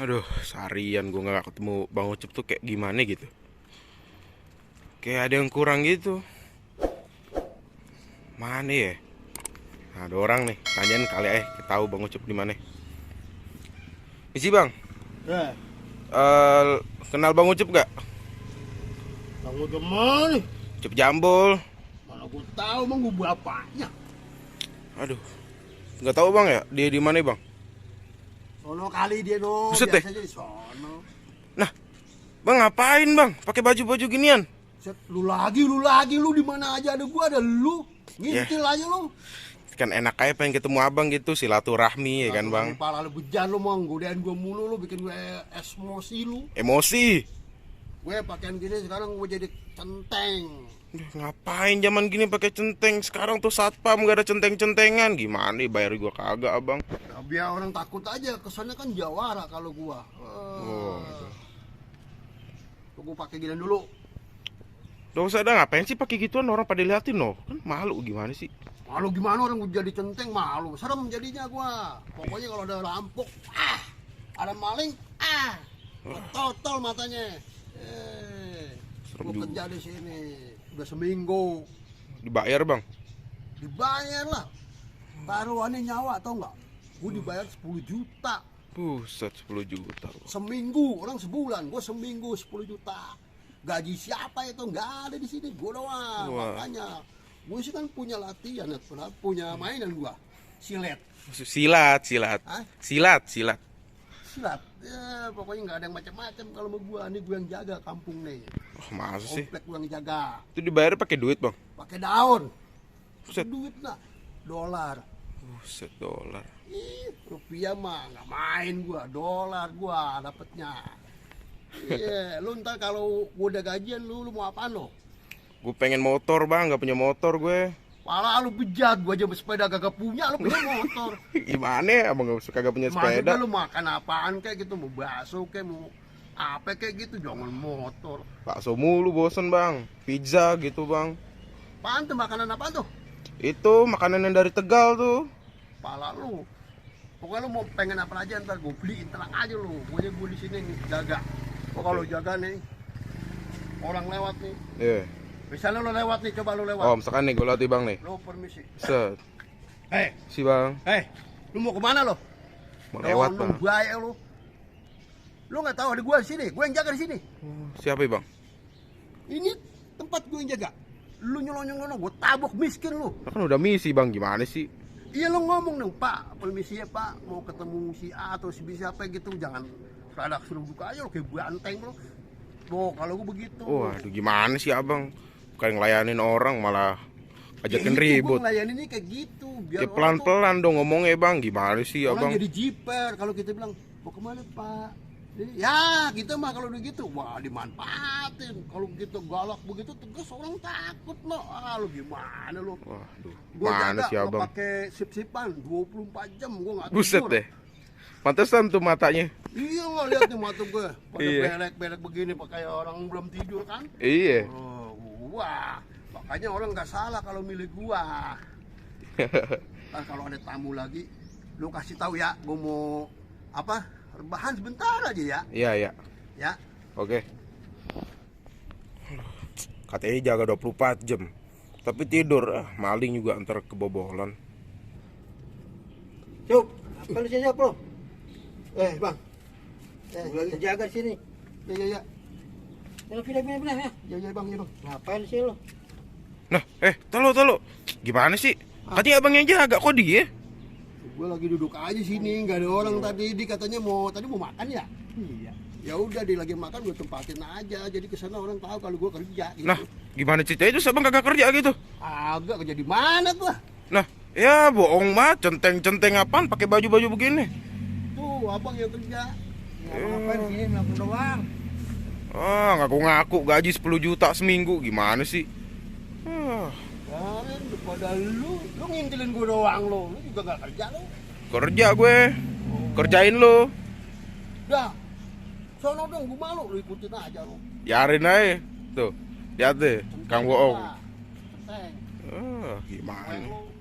Aduh, seharian gue gak ketemu Bang Ucup tuh kayak gimana gitu. Kayak ada yang kurang gitu. Mana ya? Nah, ada orang nih, tanyain kali tahu Bang Ucup di mana. Isi Bang. Ya, Kenal Bang Ucup gak? kamu gimana? Ucup Jambul. Mana gue tahu bang, gue bapaknya. Aduh, nggak tahu Bang ya? Dia di mana Bang? Sono kali dia no, Buset deh. biasanya di sono. Nah, Bang ngapain Bang? Pakai baju-baju ginian? Set, lu lagi, lu di mana aja ada gua, ada lu. Ngintil aja lu. Kan enak aja pengen ketemu abang gitu, silaturahmi ya kan Bang? Pala lu bejan lu mau godain gua mulu, lu bikin gue emosi lu. Emosi. Gue pakaian gini sekarang gue jadi centeng. Duh, ngapain zaman gini pakai centeng? Sekarang tuh satpam gak ada centeng-centengan. Gimana bayar gua kagak abang? Nah, biar orang takut aja, kesannya kan jawara kalau gua. Gitu. Tunggu pakai gini dulu. Gak usah ada, ngapain sih pakai gituan, orang pada liatin loh. Kan malu gimana sih? Malu gimana orang gue jadi centeng, malu. Serem jadinya gua. Pokoknya kalau ada rampok, ada maling, totol matanya. Serem Gua juga. kerja di sini udah seminggu. Dibayar Bang? Dibayar lah. Taruhannya nyawa tau nggak? Gue dibayar 10 juta. Buset, 10 juta Bang. Seminggu, orang sebulan. Gue seminggu 10 juta. Gaji siapa itu? Nggak ada di sini. Gue doang. Wah. Makanya gue sih kan punya latihan, punya mainan gue. Silet. Silat. Hah? Silat. Silat. Ya, pokoknya nggak ada yang macam-macam kalau sama gue. Ini gue yang jaga kampung nih. Oh, masa sih? Komplek gue yang jaga. Itu dibayar pakai duit Bang? Pakai daun. Buset. Duit lah. Dolar. Buset, dolar. Ih, rupiah mah nggak main gua, dolar gua dapetnya. Iya, lu ntar kalau gua udah gajian lu mau apaan lo? Gue pengen motor Bang, gak punya motor gue. Pala lu bejat, gua aja sepeda gak punya, lu punya motor. Gimana ya abang gak punya Maksudnya sepeda? lu makan apaan kayak gitu, mau bakso kayak mau apa kayak gitu, jangan motor. Bakso mulu bosen Bang. Pizza gitu Bang. Apaan tuh, makanan apaan tuh? Itu makanan yang dari Tegal tuh. Pala lu. Pokoknya lu mau pengen apa aja ntar gua beliin, tenang aja lu. Pokoknya gua di sini nih jaga. Kalau jaga nih, orang lewat nih. Iya. Misalnya lu lewat nih, coba lu lewat. Oh misalkan nih gue latih Bang nih. Lu permisi. Set. Hei, Si Bang. lu mau kemana lo? Mau lewat Bang. Bahaya lu. Lu nggak tahu ada gua di sini, gua yang jaga di sini. Siapa ya Bang? Ini tempat gua yang jaga. Lu nyolong-nyolong, gua tabok miskin lu. Kan udah misi Bang, gimana sih? Iya lu ngomong dong, Pak, permisi ya Pak, mau ketemu si A atau si B siapa gitu, jangan rada suruh buka aja lu kayak banteng lu. Tuh, kalau gua begitu. Waduh gimana sih abang? Bukan ngelayanin orang malah ajakin Ya, ribut. Gua ngelayanin ini kayak gitu, biar Ya pelan-pelan dong ngomongnya Bang, gimana sih orang abang? jadi jiper kalau kita bilang mau kemana Pak. Ya gitu mah kalau begitu, wah dimanfaatin. Kalau gitu galak begitu tegas orang takut lo. Lu gimana lo? Waduh, Gua mana jaga sih abang? nggak pakai sip-sipan 24 jam gua nggak Buset tidur. deh. Pantesan tuh matanya. Iya nggak lihat nih mata gue pada Iya. belek-belek begini pakai orang belum tidur kan? Iya. Oh, wah makanya orang nggak salah kalau milih gua. Nah, kalau ada tamu lagi, lu kasih tahu ya, gua mau apa? Rebahan sebentar aja ya. Iya ya. Ya. Oke. Katanya jaga 24 jam. Tapi tidur, maling juga antar kebobolan. Cup, apa lu sini, Bro? Bang. Lagi jaga di sini. Ya. Ya, pindah ya. Ya, Bang, ya, Bang. Ngapain sih lu? Nah, talo. Gimana sih? Katanya abang yang jaga, kok dia? Gue lagi duduk aja sini, nggak ada orang tadi. Dia katanya mau makan ya. Iya. Ya udah, dia lagi makan gue tempatin aja. Jadi kesana orang tahu kalau gue kerja. Gitu. Nah, gimana ceritanya itu abang kagak kerja gitu? Agak kerja di mana gua? Nah, ya bohong mah, centeng-centeng apaan pakai baju-baju begini? Tuh, abang yang kerja. Ngapain sini ngaku doang? Ngaku-ngaku gaji 10 juta seminggu, gimana sih? Karen, daripada lu ngintilin gue doang lu juga gak kerja lu. Kerja gue, kerjain lo. Dah. Sono dong, gue malu lu ikutin aja lu. Biarin aja. Tuh. Lihat deh, Kang Boong. Centeng. Gimana? Lu